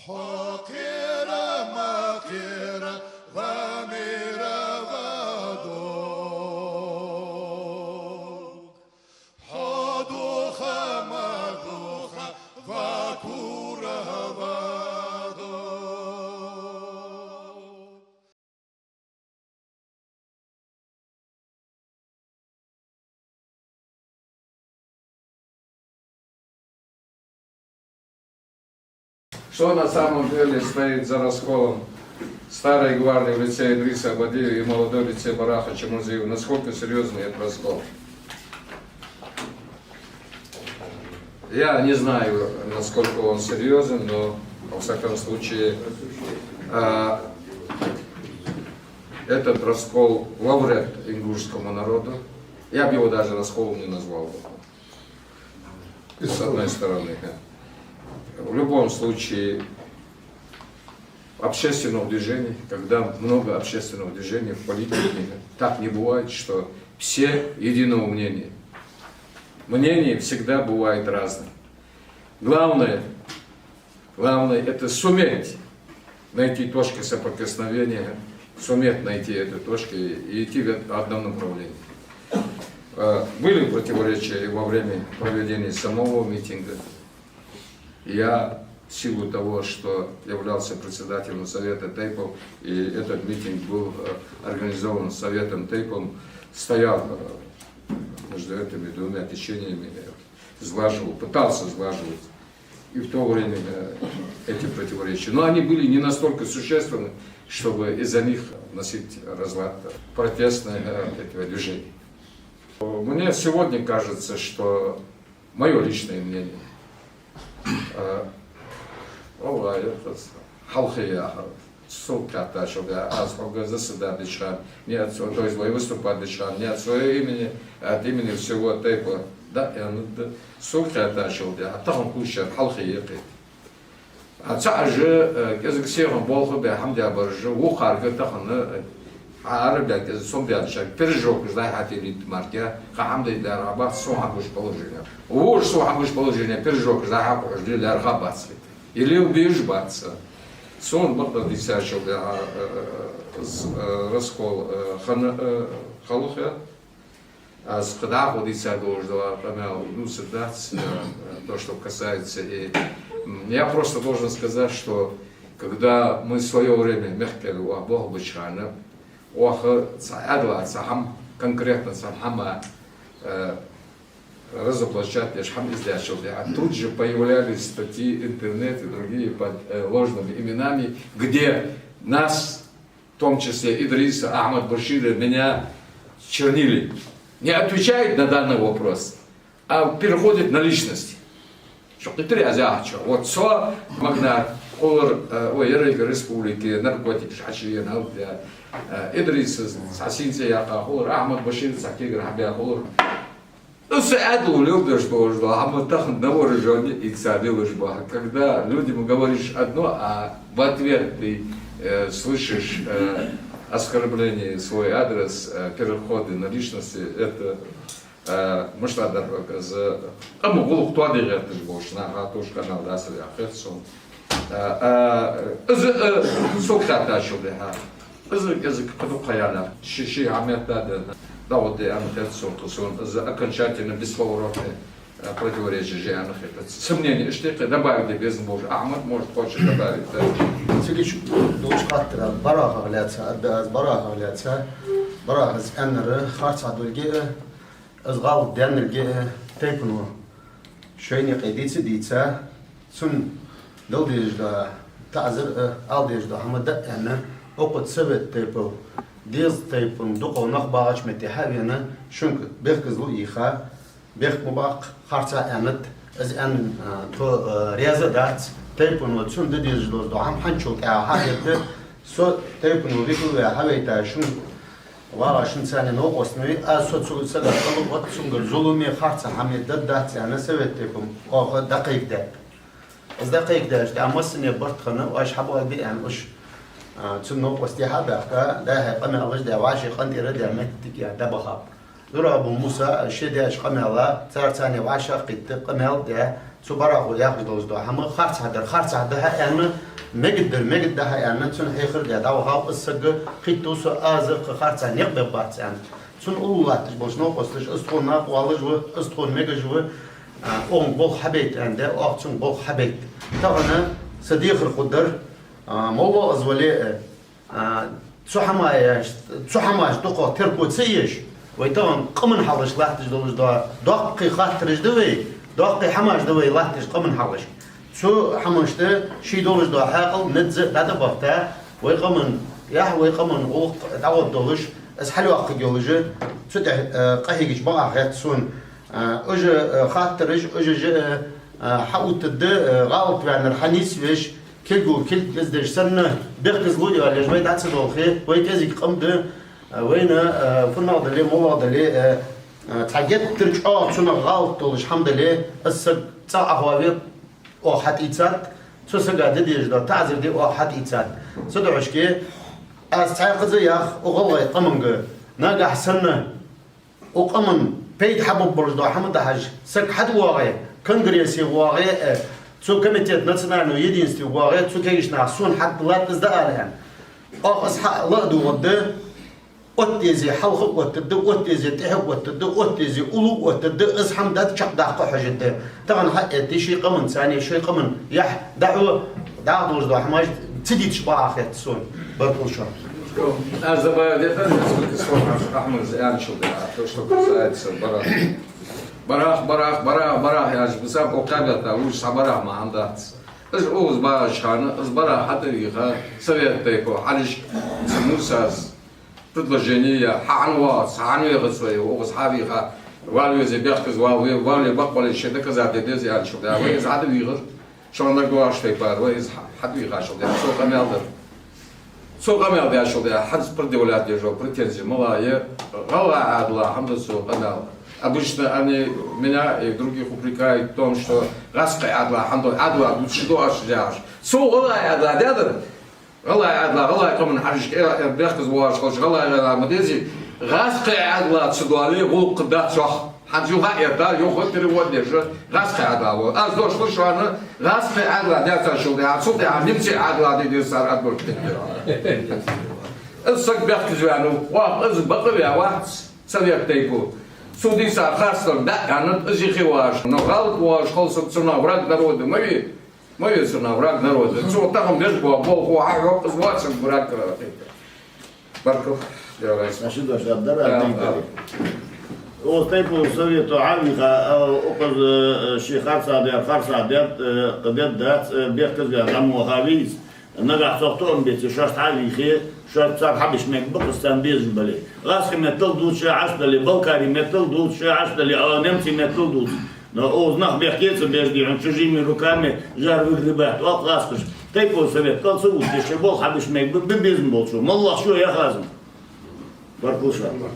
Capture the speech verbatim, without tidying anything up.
Хьо кхера ма кхера ва мера ва дог, хьо духа ма духа ва кура ва дог. Что на самом деле стоит за расколом старой гвардии в лице Идриса Абадиева и молодой в лице Бараха Чемурзиева? Насколько серьёзный этот раскол? Я не знаю, насколько он серьёзен, но, во всяком случае, а, этот раскол во вред ингушскому народу. Я бы его даже расколом не назвал бы. И с одной стороны, в любом случае, общественного движения, когда много общественного движения в политике, так не бывает, что все единого мнения. Мнения всегда бывают разные. Главное, главное — это суметь найти точки соприкосновения, суметь найти эти точки и идти в одном направлении. Э, были противоречия и во время проведения самого митинга. Я, в силу того, что являлся председателем Совета тейпов, и этот митинг был, э, организован Советом тейпов, стоял, э, между этими двумя течениями, э, сглаживал, пытался сглаживать и в то время, э, эти противоречия. Но они были не настолько существенны, чтобы из-за них вносить разлад в протестное, э, это движение. Мне сегодня кажется, что моё личное мнение, э, валлахӀи, это, хьалхе яхар, сога хаьттачул тӀехьагӀа, аз хьога заседать деча хана, не от своего, то есть выступать деча хана, не от своего имени, а от имени всего тейпа, да, я, ну, да, сога хаьттачул тӀехьагӀа, тахан кхувсар хьалхе я кхета. А цхьа жа, э, кӀезига сиха болх бе хӀама даь бараш, вокхарга тахан, э, Ӏа арабаьнна кӀезига сомабаьнначарга пирожокаш дӀа-хьа телийта мара, кхы хӀама дайта лаьрхӀа бац, сона хьагуш положение. Вож сона хьагуш положение, пирожокаш дӀа-хьа кхухьаш де лаьрхӀа бац. Или убежишь бац. Сона бакъдар дийцачул тӀехьагӀа, э, э, з-, э, раскол, э, хана, э, халахет. Аз кхы дӀахо дийца долаш дола къамаьл дувцаргдац, э, э, то, что касается и, м, я просто должен сказать, что когда мы в своё время мехкара оаха болх беча хана, оаха цхьа Ӏаьдала цхьа хӀама, конкретно цхьан хӀаман, э, разоблачать деш хӀама из даьчул тӀехьагӀа, тут же появлялись статьи интернет и другие под, э, ложными именами, где нас, в том числе Идриса, Ахмад-Башира, меня чернили. Не отвечает на данный вопрос, а переходит на личности. Шо кхетарий аз яхачох? Вот со магнат хулар, э, вай еррига республике наркотикаш хьачуена хӀама даь, э, Идриса цхьа сийна цӀи яьккха хулар, Ахмад-Башира цхьа кегар хьабаь хулар. Ну, со Ӏаьдало леладеш долаш дола хӀама тахан на вооружёнии ийца лелаш ба. Когда людям говоришь одно, а в ответ ты, э, слышишь, э, оскорбление в свой адрес, э, переходы на личности, это, э, мишта дар хьога, из къаман гӀулакх тоаде гӀерташ болча наха товш къамаьл дац яхар хет сона. А, а, из, а, сога хаьттачул тӀехьагӀа. Из кӀезига кхы дукха ха яьннай. Ши, ши хӀама метта да. Да, вот я аьнна хет сона, сона из окончательно бесповоротное, а, противоречие же аьнна хет. Сомнение иштта кхы добавить де безам болаш. Ахмад, может, хочет добавить, да? Цига чу долча хаттара Барахах лаьца, а, да, аз Барахах лаьца. Барахас аьннар харцахьа долга а, из гӀалат даьннарга а тейпано шоай наькъа дийца а дийца, цунна дала дезаш дола таӀзар а, ала дезаш дола хӀама дӀа а аьнна, укхаза Совет тейпов, деза тейпан дукхагӀа нах багӀача метте хьа а вена, шуга бехказло а йийха, бехк ма баккха, харцахьа аьннад, из аьнна, а, тхо, а, раьза а дац, тейпано цунна де дезаш дола хӀама хьанчул тӀехьагӀа хьа а хетта, со тейпано викал ваь хьавайта шун вагӀа шун царна новкъостал ве, аз со цу сага кӀал а отт, цунгара зуламе, харцахьа хӀама даргдац аьнна, Совет тейпан оаха дӀакхайкадаьд. Из дӀакхайкадаьчул тӀехьагӀа массане барт хинна, оаш хьабоалабе аьнна уж, а, цун новкъостий хьабаьхка, дӀа-хьа къамаьлаш даь, вӀаший къинтӀера даь моттиг а дӀабахаб. Зурабов Муса а ше даьча къамаьла, цар царна вӀашагӀкхийтта къамаьл а даь, Цу барахо яхаш долаш дола хӀама харцахьа дар харцахьа да хьааьнна, мегаргдар мегаргда хьааьнна, цунна хьехар де дӀавахав из саг, хетт со, аз кхы харцахьа никъ бергбац аьнна. Цунна уллув латташ болча новкъосташа: «Из тхона накъаваллаш ва, из тхона мегаш ва, а, укхунга болх хьабайта», аьнна, де, оаха цунга болх хьабайт. Тахан са дехар хургдар, а, моллагӀа из вале а, а, цу хӀамаеш, цу хӀамаш дукхагӀа терко ца еш, вай тахан къаман хьалхашка латташ долаш дола доккхий хаттараш да вай, доккхий хӀамаш да вай латташ къаман хьалхашка. Цу хӀамашта ший долаш дола хьаькъал, низ а дӀатӀабахийта, вай къаман яхь, вай къаман гӀулакх дӀагӀоргдолаш, из хьалйоаккхаргйолаш, цу тӀа, э, къахьегача бакъахьа хет сона. Э, уж, э, хаттараш, уж, уж, э, э, хьаоттаргда, э, гӀалатваьннар хьанийсвеш, кулгал кулг из деш санна, бехказло йоалаеш вай дӀа ца долхе, вай кӀезига къам да, э, вайна, э, фуннагӀа дале, моллагӀа дале, э, э, цхьа геттара чӀоагӀа цунах гӀалат долаш хӀама дале, из саг цӀагӀа Ӏохоаве, оаха хьатӀаийцад, цу сага де дезаш дола таӀазар де оаха хьатӀаийцад. Цудухьа аз цхьаькхаза ях укх гӀалгӀай къаманга, нагахьа санна укх къаман пайда хьабергболаш дола хӀама дахьаш, саг хьатӀавоагӀе, конгрессе воагӀе, э, цу комитет национального единства воагӀе, цу кагийча наха сона хьатӀадиллад из дӀаала аьнна. Оаха из хьа ла а дугӀаргда, оттаэзе хьалха а оттаргда, оттаэзе тӀехьа а оттаргда, оттаэзе уллув а оттаргда, из хӀама дӀа чакхдаккха хьожаргда. Тахан хьаэтте ший къаман цане, ший къаман яхь дӀахьо, дӀахо долаш дола хӀамаш ца диташ бакъахьа хет сона. Баркал шоана. Аз добавить дергда несколько слов, Ахьмад, из аьнначул тӀехьа, то, что касается барахь. Барахь, барахь, барахь, барахь яхаш ба саг, укх кхаьбетта лувча цхьа барахь мара хӀама дац. Из укхаза багӀача хана, из барахь хьатӀавийха, Совет тейпов Хьалхашка цу Мусас предложени яь, хьа хьан вац, хьа хьан вехац вай, укхаза хьавийха, вала везе бехказа вала ве, вале бакъвале ше доказать де деза аьнначул тӀехьа, вай из хьатӀавийхар, шоана нагахьа тайпара, вай из хьа-, хьатӀавийхачул тӀехьа, цо къамаьл дар. Цо къамаьл даьчул тӀехьа, хӀанз предъявлять деш дола претензи мала я, гӀалгӀай Ӏаьдала хӀама да цо къамаьл. Обычно они меня и других упрекают в том, что гӀазкхий Ӏаьдала хӀама да, Ӏаьдала дувцаш да оаш яхаш. Цо гӀалгӀай Ӏаьдала даьдар, гӀалгӀай Ӏаьдала, гӀалгӀай къаман Хьалхашка, э, э, бехказа воагӀаш хилча, гӀалгӀай Ӏаьдала ма дезий, гӀазкхий Ӏаьдала ца доале гӀулакх дац йоах. ХӀанз юха а этта, юха перевод деш, гӀазкхий Ӏаьдала. Аз дош хул шоана, гӀазкхий Ӏаьдала даьчул тӀехьа, цул тӀехьа немций Ӏаьдала де деза цар, аз дош дергда. Из саг бехказа ваьннав, оаха из бакъваь вац, Совет тейпов. Цо дийца харцдар дӀа а аьннад, из юхе вагӀаш, но гӀалат воагӀаш хилча, цунах враг народа ма ве, ма ве цунах враг народа. Цо тахан беш бола болх хьахьокх, из воацар враг народа. Баркал. Значит, дош дар, да, да, да. Укхаза тейпов совето Ӏовийха, а, укхаза, э, ший харцахьа даьр, харцахьа даьд, э, кхы бед дац, э, бехказа ваь дӀа ма вахавий из. Нагахьа цох тоам беце, шоашта хьавийхе, шоаш цар хьабеш мегаргба-кх из, царна безаш бале. ГӀазкхий меттала дувцаш Ӏаш дале, балкарий меттала дувцаш Ӏаш дале, а, немций меттала дувц. Но укхаза нах бехке ца беш, дий хьона, чужими руками жар выгребать оал гӀазкхаша. Тейпов совет кӀал ца вувцаш, шоай болх хьабеш мегаргба, бе безам болчо. МоллагӀа шо яхаза. Баркал шоана.